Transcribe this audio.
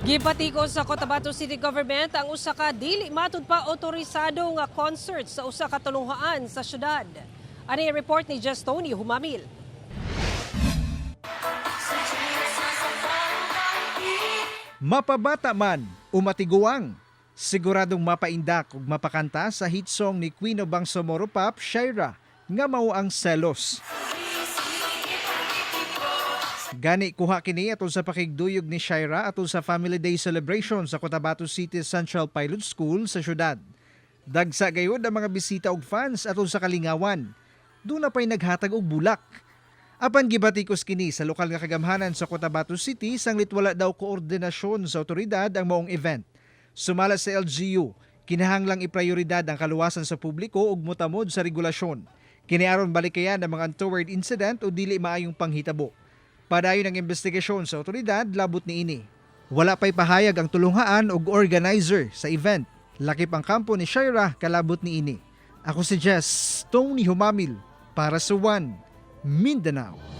Gibatikos sa Cotabato City Government ang usa ka dili matud pa otorisado nga concert sa usa ka tulunghaan sa syudad. Ani ang report ni Jess Tony Humamil. Mapabata man o matiguang, siguradong mapaindak ug mapakanta sa hit song ni Queen of Bangsamoro Pop, Shaira, nga mao ang "Selos." Gani kuha kini atol sa pakigduyog ni Shaira atol sa Family Day celebration sa Cotabato City Central Pilot School sa syudad. Dagsa gayud ang mga bisita ug fans atol sa kalingawan. Duna pa'y naghatag og bulak. Apan gibatikos kini sa lokal nga kagamhanan sa Cotabato City sanglit wala daw koordinasyon sa otoridad ang maong event. Sumala sa LGU, kinahanglang iprioridad ang kaluwasan sa publiko ug motamod sa regulasyon. Kini aron balikayan ang mga untoward incident o dili maayong panghitabo. Padayon ang investigasyon sa otoridad labot niini. Wala pa'y pahayag ang tulunghaan ug organizer sa event. Lakip ang kampo ni Shaira kalabot niini. Ako si Jess Tony Humamil para sa One Mindanao.